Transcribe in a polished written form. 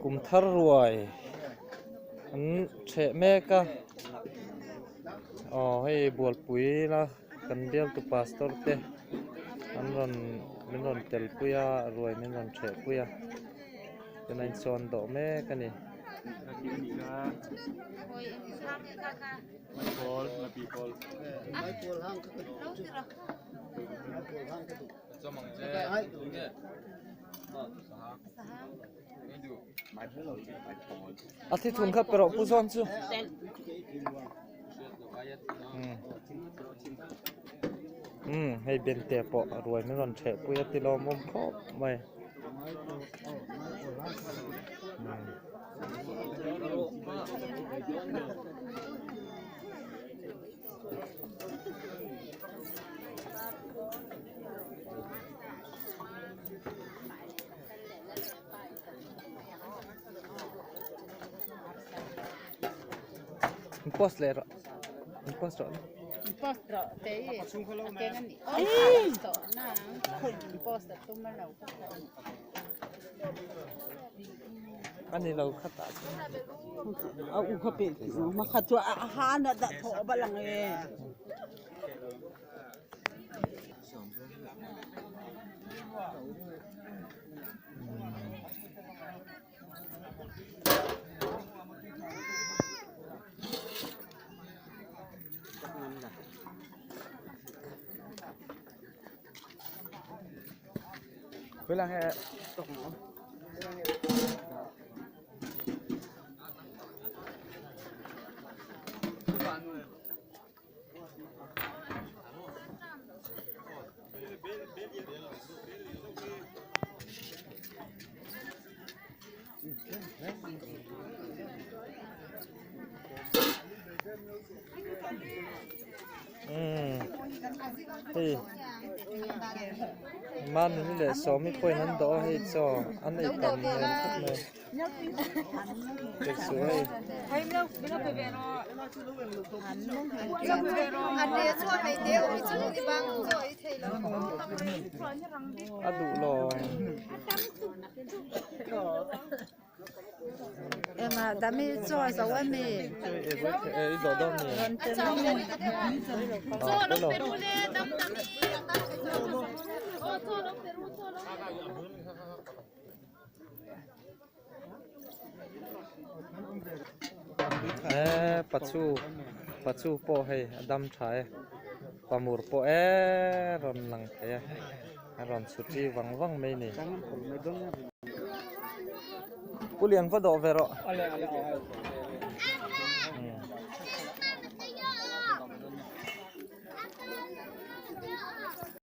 Kum thar ruai an ṭheh mek a aw hei bualpui la kan bialtu pastor te an rawn min rawn tel pui a ruai min rawn ṭheh pui a tunah in sawn dawh mek a ni. A thithun kha pe rawh pu zawn chu. Umm hei bente pawh ruai min rawn ṭheh pui a ti lawmawm khawp mai. Post leh rawh post rawh post rawh te i keng ani post a tum a lo ani lo kha tah chuan a u kha pe ma kha chu a ha na dah thaw ba lang e. Hei Manuni leh Sawmi pawhin an dawh a hei chaw an ei tam hmel khawp mai chu hei. A duh lo. Eee pachu pachu pawh hei a dam tha e pamur pawh eee rawn lang thei a a rawn chhuti vang vang mai a ni Pu Lian va dawh ve rawh.